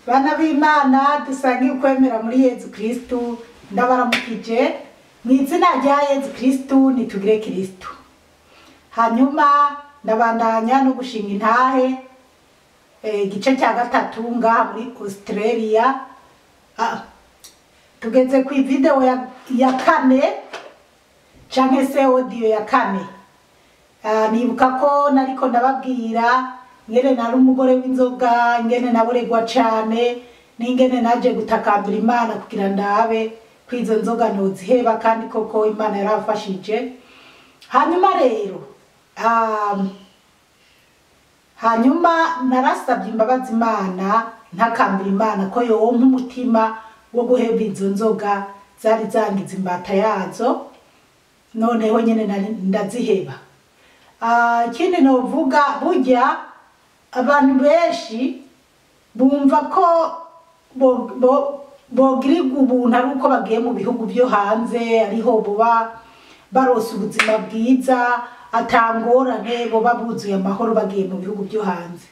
Bana b'Imana dusangiye ukwemera muri Yezu Kristu, ndabaramukije mu izina rya Yezu Kristu, nitugire Kristu. Hanyuma ndabandanya no gushinga intahe igice cya gatatu ngaha muri Australia. Tugeze ku video ya kane canke se audio ya kane. Nibuka ko nariko ndababwira ngene nari umugore w'inzoga, ngene naboregwa cane, n'ingene naje gutakambira Imana kugira ndabe ko izo nzoga noziheba, kandi koko Imana yarafashije. Hanyuma rero hanyuma narasabye imbabazi Imana, ntakambira Imana ko yompa umutima wo guheba izo nzoga zari zangiza imbata yazo, noneho nyene ndaziheba. Ikindi novuga, burya abantu benshi bumva ko bogirirwa ubuntu ari uko bagiye mu bihugu vyo hanze, ariho boba baronse ubuzima bwiza, atangorane, boba buzuye amahoro bagiye mu bihugu vyo hanze.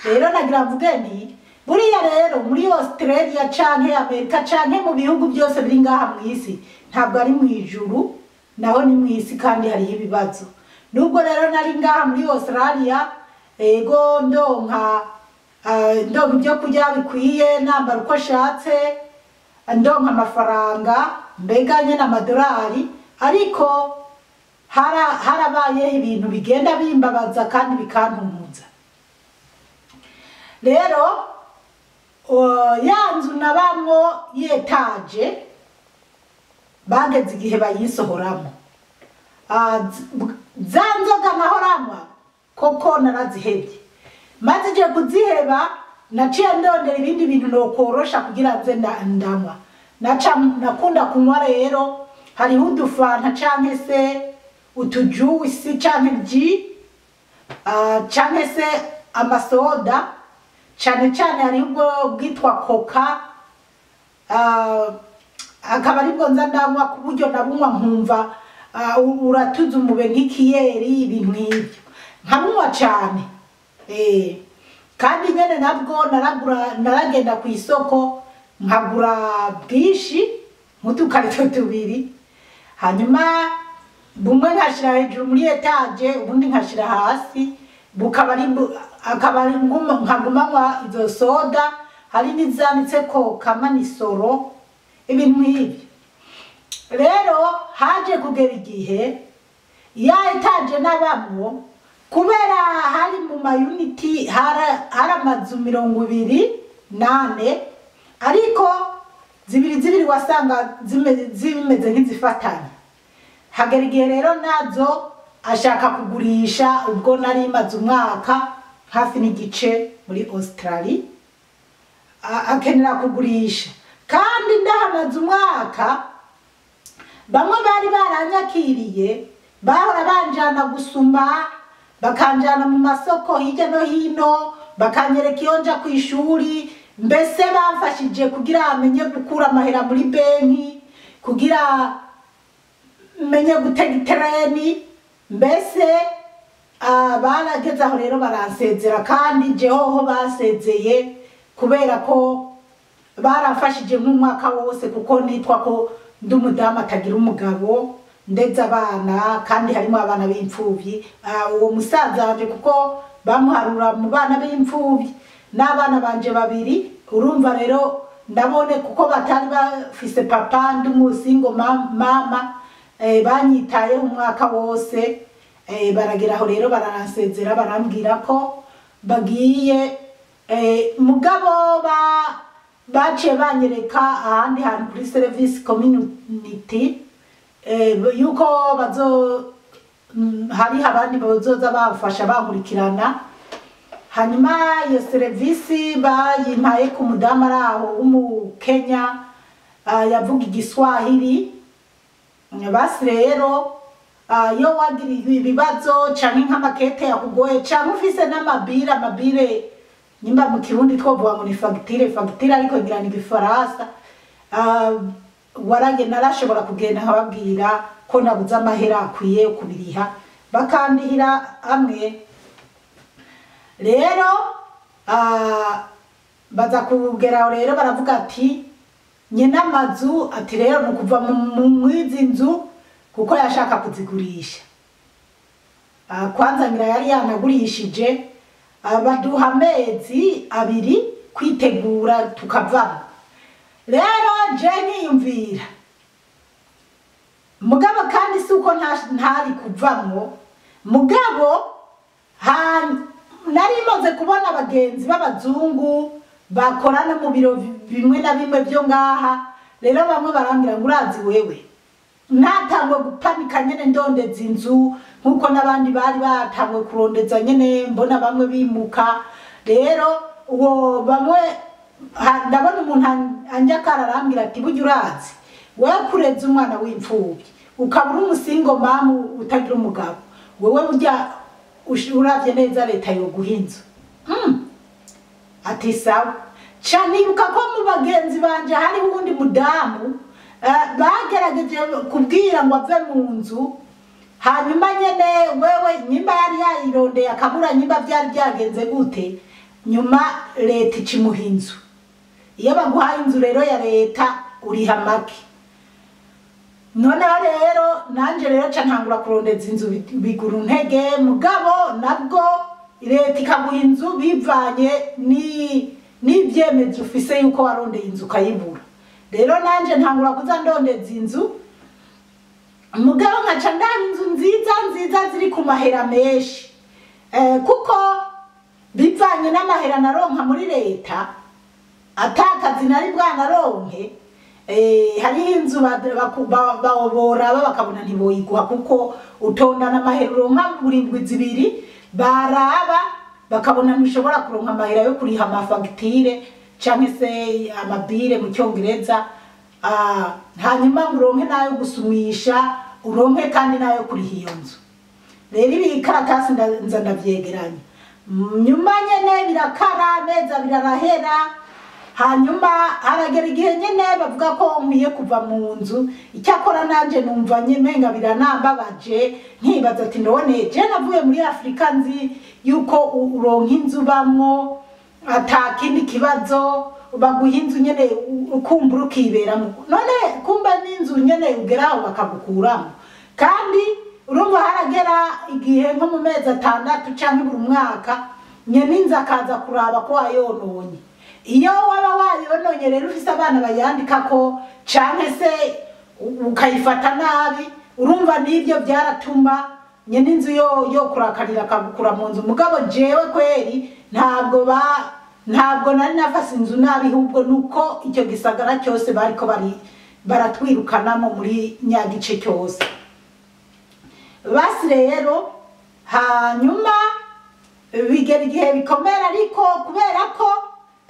Rero nagira mvuge nti buriya rero muri Australia canke Amerika canke mu bihugu byose biri ngaha mw'isi, ntabwo ari mw'ijuru, naho ni mw'isi kandi hariho ibibazo. Nubwo rero nari ngaha muri Australia, ego ndonka ibyo kurya bikwiye, nambara uko ashatse, ndonka amafaranga mbega nyene amadolari, ariko harabayeho ibintu bigenda bimbabaza kandi bikantunuza. Rero ya nzu nabamwo y'etaje bageze igihe bayisohoramo. Za nzoga nahoranywa koko narazihebye. Maze ije kuziheba, naciye ndondera ibindi bintu nokorosha kugira nze ndanywa. Nakunda kunywa rero, hariho udufanta canke se utujuisi canke ji, canke se amasoda, cane cane hariho ubwo bwitwa Coca, akaba aribwo nza ndanywa ku buryo nabunywa nkumva uratuza umube nk'ikiyeri, ibintu nk'ibyo nkabunywa cane. Kandi nyene nabwo naragenda ku isoko nkagura bwinshi nk'udukarito tubiri, hanyuma bumwe nkashira hejuru muri etaje, ubundi nkashira hasi, akaba ari nkaguma nywa izo soda, hari n'izanditseko kamanisoro, ibintu nk'ibyo. Rero haje kugera igihe ya etaje nabamwo, kubera hari mu mayuniti hari amazu 24, ariko zibiri zibiri wasanga zimeze nk'izifatanye. Hagera igihe rero nazo ashaka kugurisha, ubwo nari maze umwaka hafi n'igice muri Australia, akenera kugurisha, kandi ndahamaze umwaka. Bamwe bari baranyakiriye, bahora banjana gusuma, bakanjana mu masoko hirya no hino, bakanyereka iyo nja kw'ishuri, mbese bamfashije kugira amenye gukura amahera muri benki, kugira menye gutega itereni, mbese barageze aho rero baransezera. Kandi jehoho basezeye kubera ko baramfashije nk'umwaka wose, kuko nitwa ko ndi umudamu atagira umugabo, ndetse abana, kandi harimo abana b'imfuvyi. Uwo musaza wanje kuko bamuharura mu bana b'imfuvyi n'abana banje babiri, urumva rero ndabone kuko batari bafise papa, ndi umusingo mama, banyitayeho umwaka wose. Baragera aho rero baransezera, barambwira ko bagiye. Mugabo baciye banyereka ahandi hantu kuri service community, yuko hari abandi bazoza bamfasha bankurikirana. Hanyuma iyo serivisi bayimpaye ku mudamu ari aho w'umukenya, yavuga igiswahili. Basi rero iyo wagira ibibazo canke nk'amakete yakugoye, canke ufise n'amabire, amabire nyimba mu Kirundi twovuga ngo ni fagitire, fagitire ariko ngira ni igifaransa, narashobora kugenda nkababwira ko nabuze amahera akwiye kubiriha, bakandihira amwe. Rero Baza kugeraho rero baravuga ati nyina amazu, ati rero ni ukuva mwizi nzu kuko yashaka kuzigurisha. Kwanza ngira yari yanagurishije. Baduha amezi 2 kwitegura tukavamo. Rero je niyumvira, mugabo kandi si uko ntari kuvamwo, mugabo nari maze kubona abagenzi b'abazungu bakorana mu biro bimwe na bimwe byo ngaha. Rero bamwe barambwira ngo urazi wewe, natangwe gupanika nyene ndondeza inzu nkuko n'abandi bari batangwe kurondeza nyene, mbona bamwe bimuka. Rero uwo bamwe ndabona umuntu anja kararambwira ati burya urazi wewe kureza umwana w'imfubyi ukabura umusingo mamu utagira umugabo, wewe burya uravye neza leta yoguha inzu. Ati sawa. Ca nibuka ko mu bagenzi banje hariho uwundi mudamu bagerageje kubwira ngo ave mu nzu, hanyuma nyene wewe nyimba yari yayirondeye akabura, nyimba vyari byagenze gute, nyuma leta ikimuha inzu. Iyo baguhaye inzu rero ya leta uriha make. Noneho rero nanje rero ca ntangura kurondeza inzu bigura intege, mugabo nabwo leta ikaguha inzu bivanye n'ivyemezo ufise yuko warondeye inzu ukayibura. Rero nanje ntangura kuza ndondeza inzu, mugabo nkaca ndaba inzu nziza nziza ziri ku mahera menshi, kuko bivanye n'amahera naronka muri leta atakazi nari bwanaronke. Hariho inzu baboraba bakabona ntiboyiguha kuko utondana amahera uronka buri ndwi 2, baraba bakabona ntushobora kuronka amahera yo kuriha amafagitire canke se amabire mu cyongereza, hanyuma uronke nayo gusumisha, uronke kandi nayo kuriha iyo nzu. Rero ibi karatasi nza ndavyegeranya, nyuma nyene birakara amezi 2 arahera. Hanyuma haragera igihe nyene bavuga ko nkwiye kuva mu nzu. Icyakora nanje numva nyemenga biranambabaje, nkibaza ati none je navuye muri Afrika nzi yuko uronka inzu bamwo atakindi kibazo, baguha inzu nyene ukumbura ukiberamo, none kumba n'inzu nyene ugeraho bakagukuramo. Kandi urumva haragera igihe nko mu mezi 6 canke buri mwaka nyene inzu akaza kuraba ko wayononye. Iyo waba wayononye rero ufise abana bayandika ko canke se ukayifata nabi, urumva n'ivyo byaratuma nyene inzu yo kurakarira akagukura mu nzu. Mugabo jewe kweri ntabwo nari nafase inzu nabi, ahubwo nuko icyo gisagara cyose bariko baratwirukanamo muri nyagice cyose. Basi rero hanyuma bigera igihe bikomera, ariko kubera ko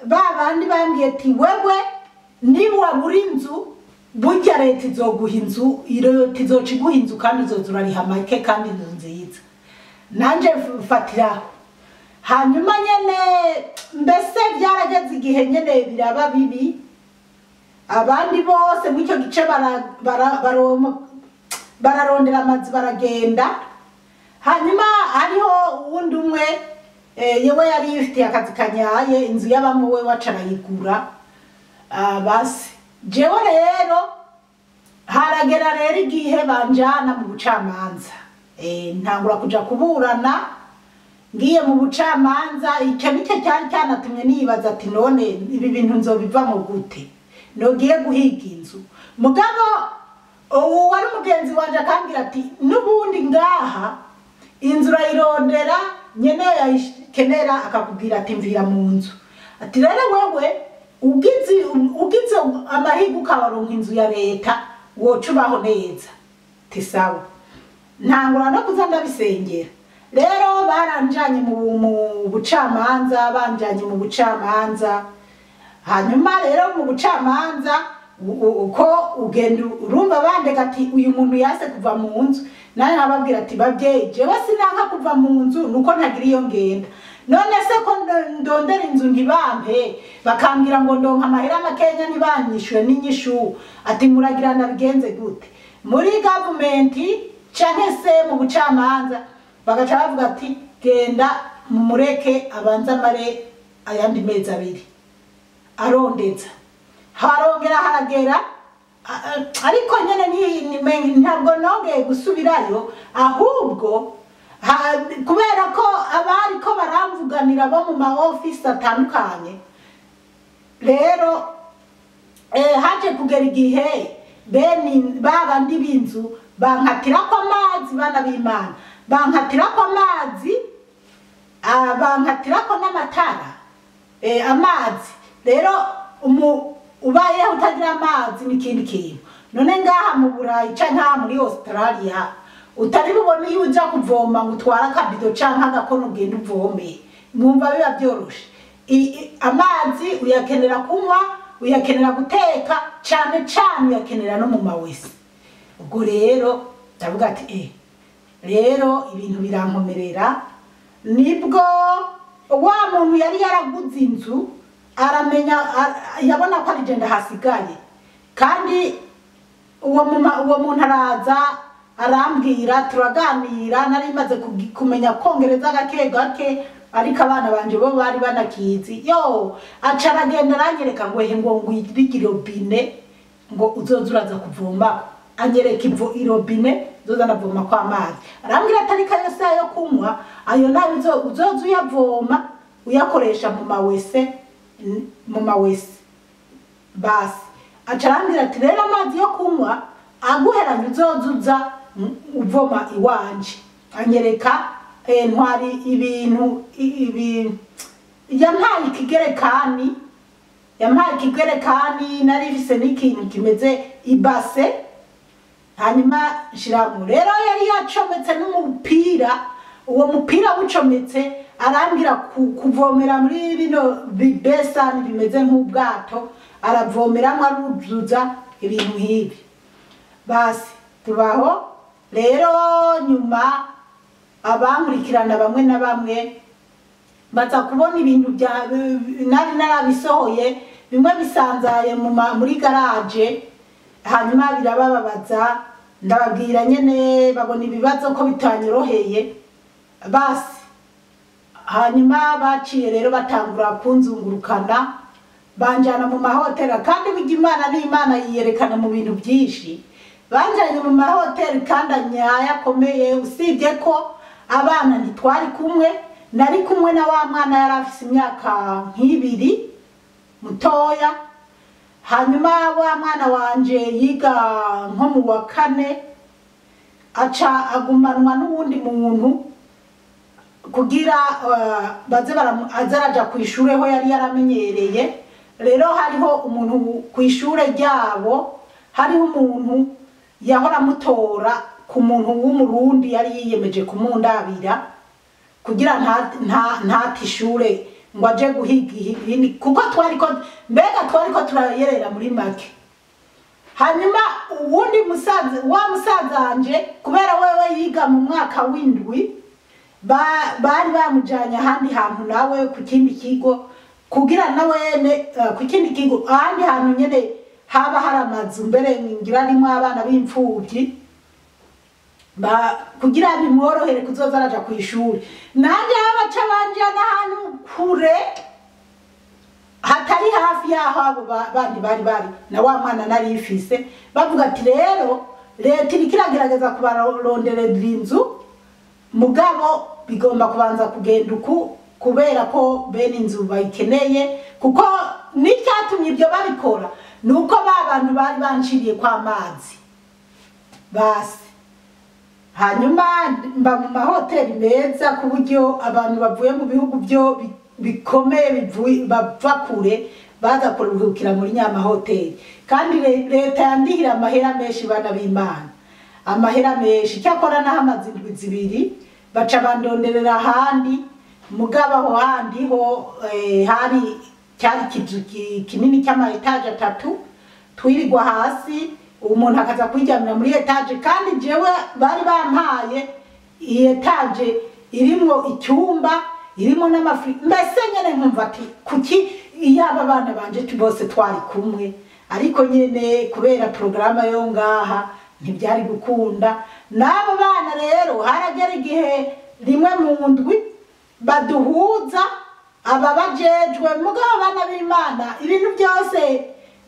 ba bandi bambwiye ati wewe niba wabura inzu burya leta izoguha inzu, leta izoca iguha inzu kandi izoza urariha make kandi inzu nziza. Nanje mfatiraho. Hanyuma nyene mbese byarageze igihe nyene biraba bibi, abandi bose muri icyo gice bararondera amazu baragenda. Hanyuma hariho uwundi umwe yewe yari yifitiye akazi kanyaye, inzu y'abamwe we waca arayigura. Basi jewe rero haragera rero igihe banjana mu bucamanza, ntangura kuja kuburana. Ngiye mu bucamanza, icyo nicyo cyari cyanatumye nibaza ati none ibi bintu nzobivamo gute, nogiye guhiga inzu. Mugabo uwo wari mugenzi wanje akambwira ati n'ubundi ngaha inzu urayirondera nyene yayikenera akakubwira ati mvira mu nzu. Ati rero wewe ugize amahirwe ukabaronka inzu ya leta woca ubaho neza. Ati sawa. Ntangura no kuza ndabisengera. Rero baranjanye mu bucamanza, banjanye mu bucamanza. Hanyuma rero mu bucamanza uko ugenda urumva bandeka ati uyu muntu yase kuva mu nzu, naye nkababwira ati babyeyi jewe sinanka kuva mu nzu nuko ntagira iyo ngenda. None se ko ndondera inzu ntibampe, bakambwira ngo ndonka amahera makenya ntibanyishure n'inyishu, ati muragira ndabigenze gute? Muri government canke se mu bucamanza bagaca bavuga ati genda mumureke abanze amare ayandi mezi 2. Arondeza, harongera haragera, ariko nyene ntabwo nongeye gusubirayo, ahubwo kubera ko abariko baramvuganira bo mu ma office atandukanye. Rero haje kugera igihe bene babandi b'inzu bankatirako amazi, bana b'Imana, bankatirako amazi, bankatirako n'amatara. Amazi rero, ubayeho utagira amazi ni ikindi kintu. None ngaha mu Burayi canke ngaha muri Australia utari bubone iyo uja kuvoma ngo utware akabido canke agakono ugende uvome, mwumva biba vyoroshe? Amazi uyakenera kunywa, uyakenera guteka, cane cane uyakenera no mu ma WC. Ubwo rero ndavuga ati rero ibintu birankomerera. Nibwo wa muntu yari yaraguze inzu aramenya, yabona ko ari je ndahasigaye, kandi uwo muntu araza arambwira, turaganira. Nari maze kumenya kongereza gake gake, ariko abana banje bo bari banakizi. Yo aca aragenda aranyereka ngo ehe, ngo ngwirigire robine, ngo uzoza uraza kuvoma. Anyereka ivo irobine nzoza ndavoma kwa amazi. Arambwira atari ayo si ayo kunywa, ayo nayo uzoza uyavoma uyakoresha mu ma WC, mu ma WC. Basi aca arambwira ati rero amazi yo kunywa aguheranye uzoza uza uvoma iwanje. Anyereka ntwari ibintu ibi yampaye ikigerekani, yampaye ikigerekani nari ifise n'ikintu kimeze ibase, hanyuma nshiramo. Rero yari yacometse n'umupira, uwo mupira wucometse, arambwira kuvomera muri bino bibesani bimeze nk'ubwato, aravomeramo aruzuza ibintu nk'ibi. Basi tubaho rero. Nyuma abankurikirana bamwe na bamwe baza kubona ibintu bya nari narabisohoye, bimwe bisanzaye muri garage, hanyuma birabababaza. Ndababwira nyene, babona ibibazo ko bitanyoroheye. Basi hanyuma baciye rero batangura kunzungurukana, banjana mu mahoteli. Kandi burya Imana ni Imana, yiyerekana mu bintu byinshi. Banjanye mu mahoteli kandi anyaye akomeye, usibye ko abana ntitwari kumwe. Nari kumwe na wa mwana yari afise imyaka nk'ibiri mutoya, hanyuma wa mwana wanje yiga nko mu wa kane aca agumanwa n'uwundi muntu kugira baze aze araja kw'ishure ho yari yaramenyereye. Rero hariho umuntu kw'ishure ryabo, hariho umuntu yahora amutora ku muntu w'Umurundi yari yiyemeje kumundabira kugira ntate ishure ngo aje guhiga ibindi, kuko twariko mbega twariko turayerera muri make. Hanyuma uwundi musaza wa musazanje, kubera wewe yiga mu mwaka w'indwi, bari bamujanye ahandi hantu nawe ku kindi kigo, kugira nawene ku kindi kigo ahandi hantu nyene haba hari amazu, mbere ngira arimwo abana b'imfuvyi, kugira bimworohere kuzoza araja kw'ishuri. Nanje abaca banjana ahantu kure hatari hafi yaho abo bandi bari bari na wa mwana nari ifise. Bavuga ati rero leta iriko iragerageza kubaronderera inzu, mugabo bigomba kubanza kugenda uku kubera ko bene inzu bayikeneye. Kuko n'icyatumye ibyo babikora ni uko ba bantu bari banciriye kw'amazi. Basi hanyuma mba mu mahoteli meza, ku buryo abantu bavuye mu bihugu byo bikomeye bava kure baza kuruhukira muri nyamahoteli. Kandi leta yandihira amahera menshi, bana b'Imana, amahera menshi. Cyakora naho amaze indwi 2 baca bandonderera ahandi, mugabo aho handi ho hari cyari ikizu kinini cy'ama étage 3, twirirwa hasi, umuntu akaza kwiryamira muri étage. Kandi jewe bari bampaye iyi étage irimwo icyumba, irimo n'amafi, mbese nyene nkumva ati kuki iyaba abana banje bose twari kumwe? Ariko nyene kubera porogaramu yo ngaha ntibyari gukunda. N'abo bana rero haragera igihe rimwe mu ndwi baduhuza. Ababajejwe mugabo, abana b'Imana, ibintu byose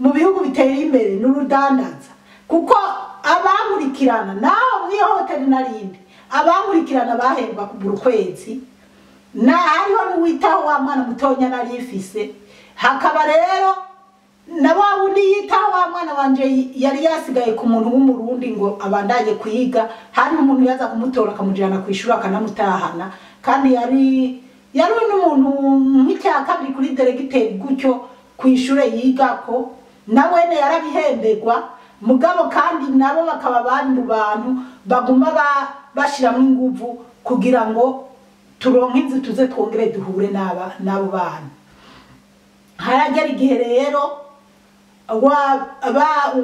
mu bihugu bitera imbere n'urudandaza, kuko abankurikirana naho muri iyo hoteli narindi, abankurikirana bahembwa buri kwezi, na hariho n'uwitaho wa mwana mutonya nari mfise. Hakaba rero na wa wundi yitaho wa mwana wanje yari yasigaye ku muntu w'Umurundi ngo abandanye kwiga. Hari umuntu yaza kumutora, akamujana ku ishuri, akanamutahana, kandi yari n'umuntu nk'icya kabiri kuri directeur gutyo ku ishure yigako, nawene yarabihemberwa. Mugabo kandi nabo bakaba bari mu bantu baguma bashiramwo inguvu kugira ngo turonke inzu, tuze twongere duhure n'aba n'abo bana. Haragera igihe rero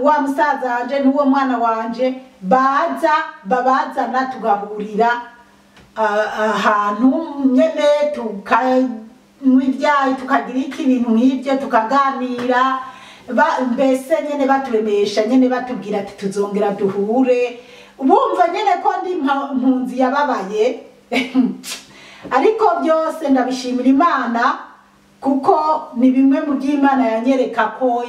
wa musaza wanje n'uwo mwana wanje baza babazana, tugahurira ahantu nyene, tukanywa ivyayi, tukagira iki, ibintu nk'ivyo, tukaganira. Mbese nyene baturemesha nyene, batubwira ati tuzongera duhure, bumva nyene ko ndi mpunzi yababaye. Ariko byose ndabishimira Imana, kuko ni bimwe mu by'Imana yanyereka ko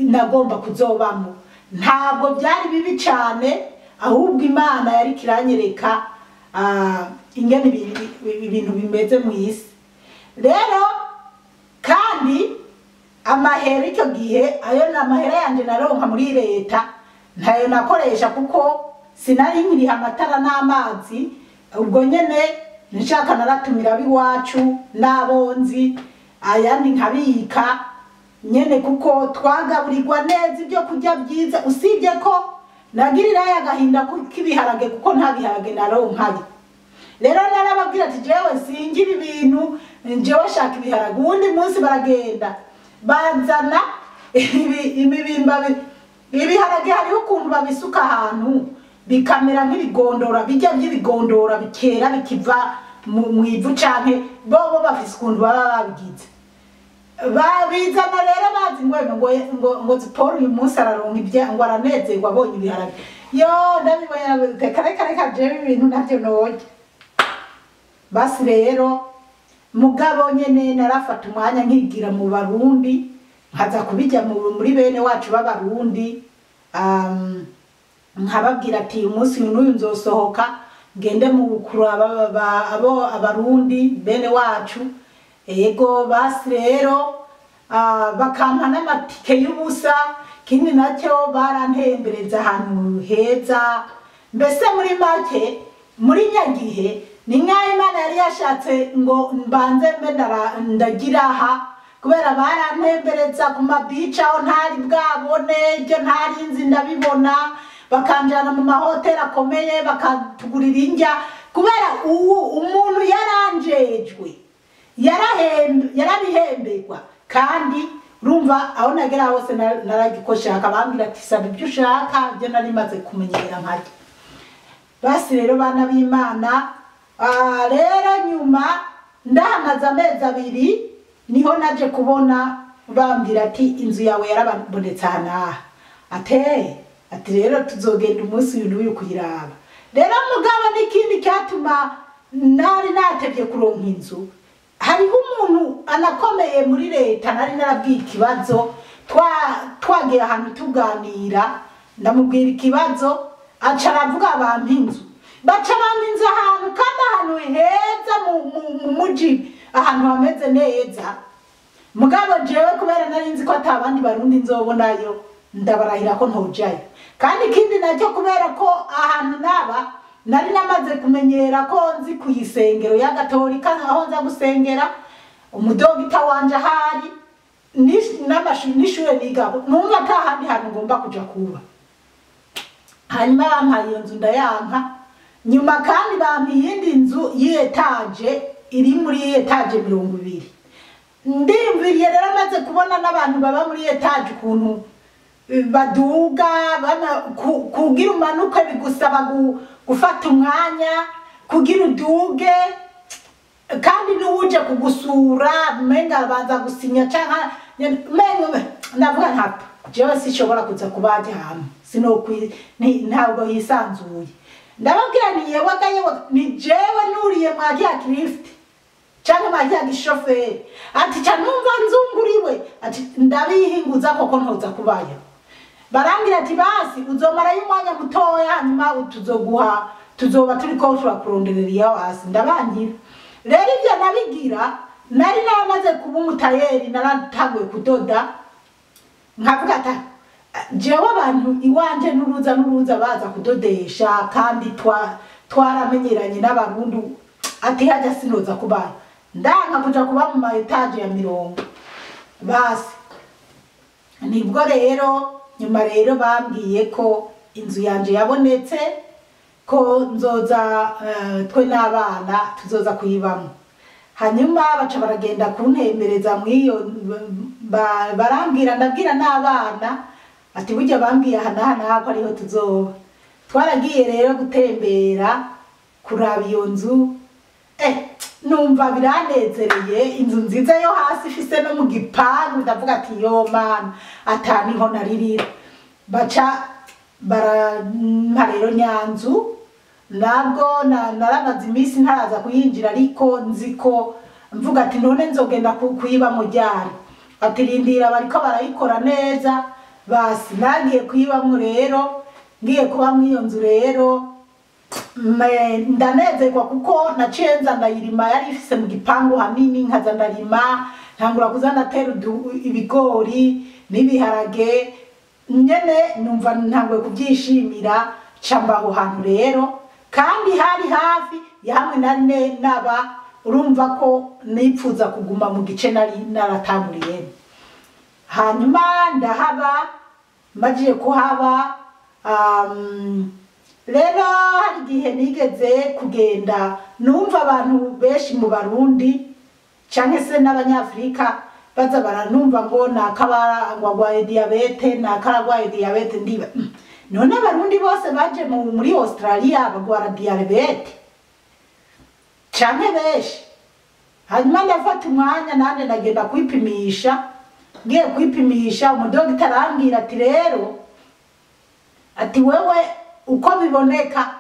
nagomba kuzobamo. Ntabwo byari bibi cyane, ahubwo Imana yari kiranyereka ingene ibintu bimeze mu isi. Rero kandi amahera icyo gihe, ayo ni amahera yanje naronka muri leta, ntayo nakoresha kuko sinari nkiriha amatara n'amazi. Ubwo nyene nshaka naratumira ab'iwacu n'abonzi, ayandi nkabika nyene, kuko twagaburirwa neza, ibyo kurya byiza, usibye ko nagirirayo agahinda k'ibiharage, kuko nta biharage naronkayo. Rero narababwira ati jewe singira ibintu, jewe shaka ibiharage. Uwundi munsi baragenda bazana imibimba ibiharage. Hariho ukuntu babisuka ahantu bikamera nk'ibigondora, bijya by'ibigondora bikera bikiva mu ivu, canke bobo bafise ukuntu baba babigize, babizana. Rero bazi ngo Zipora uyu munsi araronka ibya, ngo aranezerwa abonye ibiharage. Yo, ndabibonye, navuze kare kare kajewe ibintu navyo norya. Basi rero mugabo nyene narafata umwanya nkigira mu Barundi, nkaza kubijya muri bene wacu b'Abarundi, nkababwira ati umunsi uyu n'uyu nzosohoka ngende mu kuraba abo Abarundi bene wacu. Ego, basi rero bakampa n'amatike y'ubusa. Kindi nacyo, barantembereza ahantu heza. Mbese muri make, muri nyagihe ni nk'aho Imana yari yashatse ngo mbanze mbe ndagira aha, kubera barantembereza ku mabici aho ntari bwabone, ibyo ntari nzi ndabibona, bakanjana mu mahoteli akomeye, bakatugurira indya, kubera ubu umuntu yaranjejwe, yarabihemberwa. Kandi urumva aho nagera hose nararya uko nshaka, bambwira ati saba ibyo ushaka, ibyo nari maze kumenyera nkarya. Basi rero bana b'Imana, rero nyuma ndahamaze amezi 2, niho naje kubona bambwira ati inzu yawe yarabonetse aha n'aha, ati rero tuzogenda umunsi uyu n'uyu kuyiraba. Rero mugabo n'ikindi cyatuma nari natevye kuronka inzu, hariho umuntu anakomeye muri leta nari narabwiye ikibazo. Twagiye ahantu tuganira, ndamubwira ikibazo, aca aravuga bampa inzu. Baca bampa inzu ahantu, kandi ahantu heza mu muji, ahantu hameze neza. Mugabo jewe kubera nari nzi ko ata bandi Barundi nzobonayo, ndabarahira ko ntojayo. Kandi ikindi nacyo, kubera ko ahantu naba nari namaze kumenyera ko nzi ku isengero ya Gatolika aho nza gusengera, umudogita wanje ahari, n'ishure nigaho, numva ata handi hantu ngomba kuja kuba. Hanyuma bampaye iyo nzu ndayanka. Nyuma kandi bampa iyindi nzu y'étage, iri muri étage 20. Ndiyumviriye rero, maze kubona n'abantu baba muri étage ukuntu baduga, kugira umanuke bigusaba gufata umwanya kugira uduge, kandi n'uwuje kugusura umenga abanza gusinya canka menga. Ndavuga nkapo jewe sinshobora kuza kubaja hamwe, sinokwi ntabwo hisanzuye. Ndababwira ni yewe ga yewe, ni jewe nuriye mwa kya lift. Canke barya gishoferi ati ca numva nzunguriwe, ati ndabihinguza koko ntoza kubayo. Barambwira ati basi uzomarayo umwanya mutoya, hanyuma tuzoguha, tuzoba turiko turakuronderera iyo hasi. Ndabangira rero ivyo nabigira nari naramaze kuba umutayeri, naratanguye kudoda, nkavuga ati jewe abantu iwanje n'uruza n'uruza baza kudodesha, kandi twaramenyeranye n'Abarundi, ati hajya sinoza kubayo, ndanka kuja kuba mu ma etaje ya 40. Basi nibwo rero nyuma rero bambwiye ko inzu yanje yabonetse, ko nzoza twe n'abana tuzoza kuyibamo. Hanyuma baca baragenda kuntembereza mw'iyo, barambwira, ndabwira n'abana ati burya bambwiye aha n'aha n'aha ko ariho tuzoba. Twaragiye rero gutembera kuraba iyo nzu, numva biranezereye, inzu nziza yo hasi ifise no mu gipangu, ndavuga ati yo mana ataniho naririra. Baca barampa rero nyanzu, nabwo naramaze iminsi ntaraza kuyinjira, ariko nzi ko mvuga ati none nzogenda kuyibamo ryari? Ati rindira bariko barayikora neza. Basi nagiye kuyibamo rero, ngiye kuba mw'iyo nzu rero ndanezerwa kuko naciye nza ndayirima, yari ifise mu gipangu hanini, nkaza ndarima, ntangura kuza ndatera ibigori n'ibiharage nyene, numva ntanguye kubyishimira. Ca mba aho hantu rero, kandi hari hafi ya hamwe nari naba, urumva ko nipfuza kuguma mu gice nari naratanguriyemo. Hanyuma ndahaba, majiye kuhaba, rero hari igihe nigeze kugenda numva abantu benshi mu Barundi canke se n'Abanyafrika baza baranumva ngo nakabara ngo agwaye diabete, nakaragwaye diabete. Ndiba none Abarundi bose baje muri Australia bagwara diabete canke benshi? Hanyuma ndafata umwanya nanje ndagenda kwipimisha. Ngiye kwipimisha, umudogiteri arambwira ati rero, ati wewe uko biboneka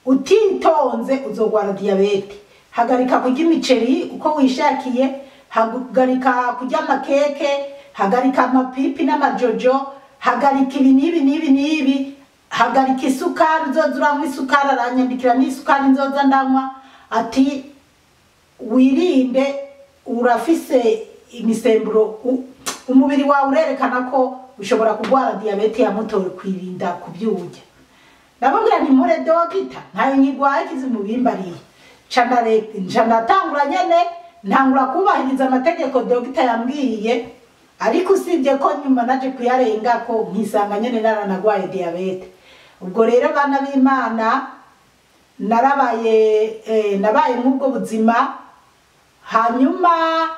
utitonze uzogwara diabete, hagarika kurya imiceri uko wishakiye, hagarika kurya amakeke, hagarika amapipi n'amajojo, hagarika ibi n'ibi n'ibi n'ibi, hagarika isukari, uzoza uranywa isukari. Aranyandikira n'isukari nzoza ndanywa, ati wirinde, urafise imisemburo, umubiri wawe urerekana ko ushobora kurwara diabete ya muto, kwirinda kubyurya. Ndamubwira nti mpore dogita, ntayo nyigwaye kizimubimbariye. Nca ndatangura nyene, ntangura kubahiriza amategeko dogita yambwiye, ariko usibye ko nyuma naje kuyarengako nkisanga nyene naranagwaye diabete. Ubwo rero bana b'Imana, narabaye, nabaye mw'ubwo buzima. Hanyuma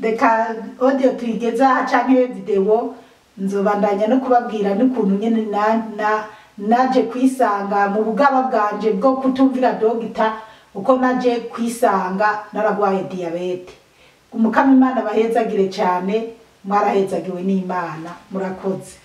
reka audio tuyigeza aha canke video, nzobandanya no kubabwira n'ukuntu nyene naje kwisanga mu bugaba bwanje bwo kutumvira dogita, uko naje kwisanga naragwaye diabete. Umukama Imana bahezagire cyane, mwarahezagiwe n'Imana, murakoze.